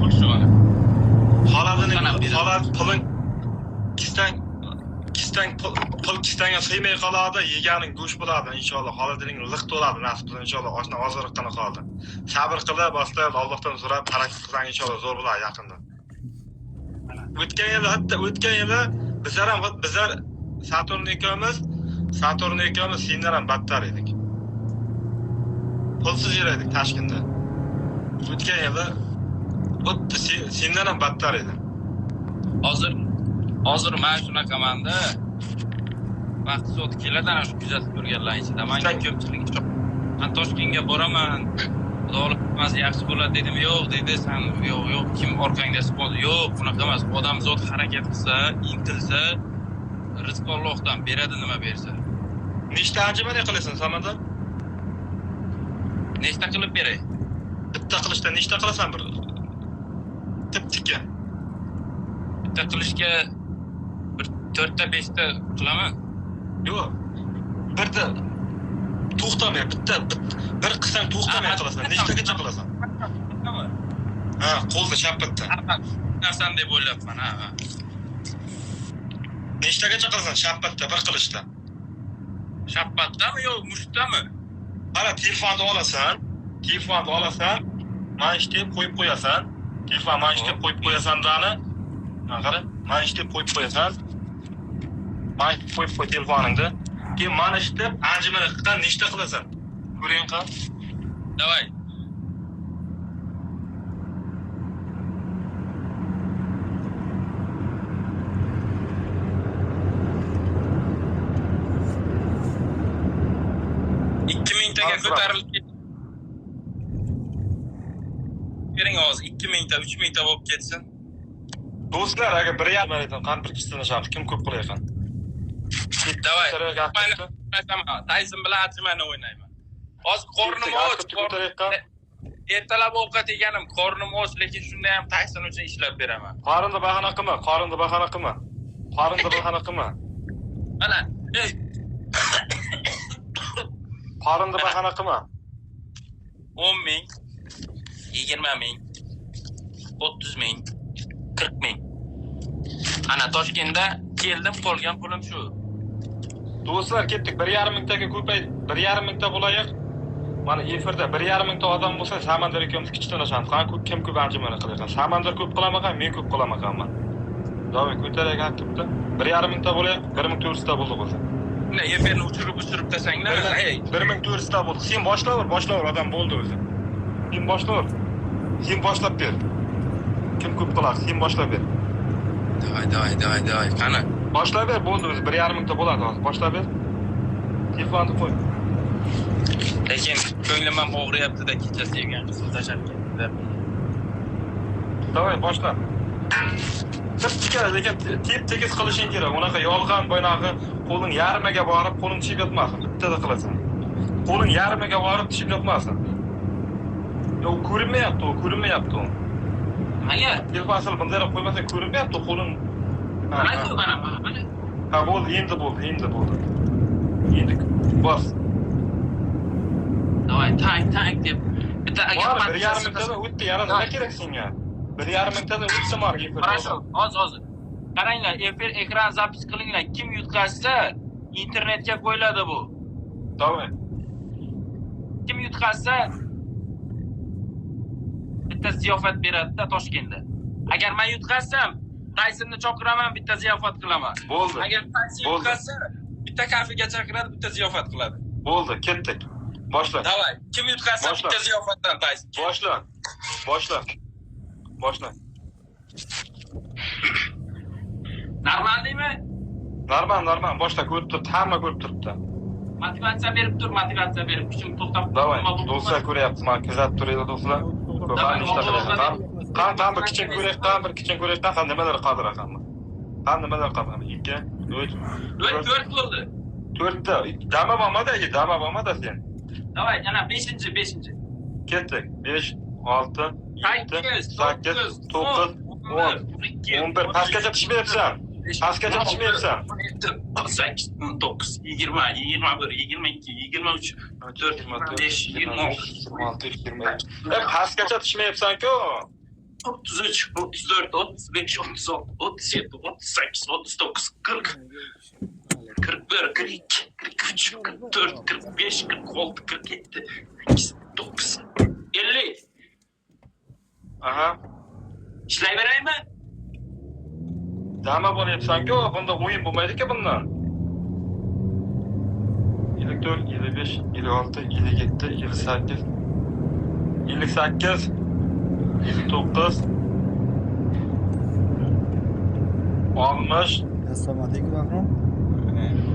Pul shu mana. Xoladining xolad puling kissang kissang pul kissangga sig'may qoladi, yeganing go'sht bo'ladi inshaalloh. Xoladining liq to'ladi nasib qilsa inshaalloh. Oshna ozroqgina qoldi. Sabr qilib, asta Allohdan so'rab harakat qilsang inshaalloh zo'r bo'ladi yaqinda. O'tgan yili hatto o'tgan yili bizlar ham bizlar Saturn ikkovimiz sendan ham battar edik. Pulsiz yurardik Toshkentda. O'tgan yili xuddi sendan ham battar edi. Hozir men shunaqamanda. Vaqt soat keladi ana shu kuzatib turganlar ichida. Menga ko'pchilik men Toshkentga boraman. Xudo xohlasa yaxshi bo'ladi dedim. Yo'q dedi, sen yo'q, yo'q, kim orqangda sponsor? Yo'q, bunaqa emas. Odam zot harakat qilsa, intilsa, rizq Allohdan beradi nima bersa. Nechta anjumani qilasan Samandar? Nechta qilib beray? Bitta qilishda nechta qilasan bir? Tip-tikka. Bitta qilishga bir 4 ta 5 ta qilaman. Yo'q. Birda to'xtamay, bitta bir qilsang to'xtamay qilasan. Nechtagacha qilasan? Ha, qo'lda chap bitta. Narsani deb o'ylayapman, ha. Nechtagacha qilasan shappatda bir qilishda? Shappatdami yo mushtdami? Mana telefonni olasan, mana shu deb qo'yib qo'yasan. Telefon mana shu deb qo'yib qo'yasan dani. Mana qara, mana shu deb qo'yib qo'yasan. Mana qo'yib qo'y telefoningni. Keyin mana shu deb anjumani qilgan nechta qilasan? Ko'ring qa. Davay. Mingtaga ko'tarilib ketdi. Bering hozir 2000 ta, 3000 ta bo'lib ketsin. Do'stlar, agar bir yarim aytaman, qani bir kishidan kim ko'p qilayotgan? Davay. Tayson bilan Ajimani o'ynayman. Hozir qornim och. Ertalab ovqat yeganim, qornim och, lekin shunda ham Tayson uchun ishlab beraman. Qorinni bahona qilma, qorinni bahona qilma. Qorinni bahona qilma. Mana, ey. Qorinni bahona qilma. 10 ming, 20 ming, 30 ming, 40 ming. Ana Toshkentda keldim, qolgan pulim shu. Do'stlar, ketdik. 1,5 mingtaga ko'pay, 1,5 mingta bo'layiq. Mana efirda 1,5 mingta odam bo'lsa, Samandar ikkovimiz kichkinashamiz. Qani ko'p kim ko'p anjumani qilayotgan. Samandar ko'p qilaman, men ko'p qilaman. Davay ko'taraylik aktivda. 1,5 mingta bo'layiq, 1400 ta bo'ldi bo'lsa. Ne efirni uchirib tasanglar, ey, 1400 ta bo'ldi. Sen boshlaver, boshlaver, odam bo'ldi o'zi. Sen boshlaver. Sen boshlab ber. Kim ko'p qiladi, sen boshlab ber. Davay, davay, davay, davay. Qani? Boshlab ber, bo'ldi o'zi. 1,5 mingta bo'ladi hozir. Boshlab ber. Telefonni qo'y. Lekin ko'nglim ham og'riyapti-da, kecha sevgan qizim tashlab ketdi. Davay, boshla. Tip-tika, lekin tep-tekis qilishing kerak. Unaqa yolg'on boynog'i qo'ling yarmiga borib, qo'ling tushib yotmasin. Bittada qilasan. Qo'ling yarmiga borib tushib yotmasin. Yo'q, ko'rinmayapti, u ko'rinmayapti. Nimaga? Telefon asl bunday qo'ymasang ko'rinmayapti qo'ling. Mana ku, mana, mana. Ha, bo'ldi, endi bo'ldi, endi bo'ldi. Endi bos. Davay, tank, tank deb. Bitta agar 1,5 mingtadan o'tdi, yana nima kerak senga? 1,5 mingtadan o'tsa mark efir. Хорошо, hozir. Qaranglar, efir ekran zapis qilinglar. Kim yutqazsa, internetga qo'yiladi bu. Davay. Kim yutqazsa, bitta ziyofat beradi-da Toshkentda. Agar men yutqazsam, Taysonni chaqiraman, bitta ziyofat qilaman. Bo'ldi. Agar Tayson yutqazsa, bitta kafega chaqiradi, bitta ziyofat qiladi. Bo'ldi, ketdik. Boshla. Davay, kim yutqazsa bitta ziyofatdan Tayson. Boshla. Boshla. Boshla. Normalmi? Normal, normal. Boshla, ko'rib turibdi, hamma ko'rib turibdi. Motivatsiya berib tur, motivatsiya berib, kuchim to'xtab. Davay, do'stlar ko'ryapti, mana kuzatib turadi do'stlar. Qani, qani bir kichik ko'raylik, qani bir kichik ko'raylik, qani nimalar qodir hamma. Qani nimalar qodir? 2 3 4 bo'ldi. 4 ta. Dama bo'lmadi, dama bo'lmadi sen. Davay, yana 5-chi, 5-chi. Ketdik. 5 6 7 8 9 10 11. Pastgacha tushmayapsan. Pastgacha tushmayapsan. 8 9 20 21 22 23 24 25 26 26 27. Pastgacha tushmayapsan-ku. 33, 34, 35, 36, 37, 38, 39, 40, 41, 42, 43, 44, 45, 46, 47, 49, 50. Aha. Ishlayveraymi? Dama bo'lyapsan-ku, bunda o'yin bo'lmaydi-ku bundan. 54, 55, 56, 57, 58, 58, 59, 60, Assalomu alaykum, Bahrom.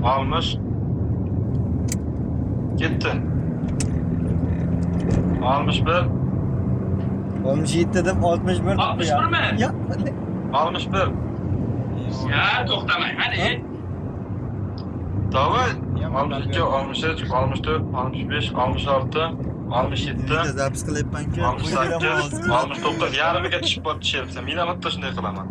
60, ketdi. 61, 67 deb 61 deb 61 mi? Ya. 61. Ya, to'xtamang, qani. Давай. 62, 63, 64, 65, 66, 67, Video запись qilyapman-ku. 68, 69, yarmiga tushib tushyapsan. Men ham bitta shunday qilaman.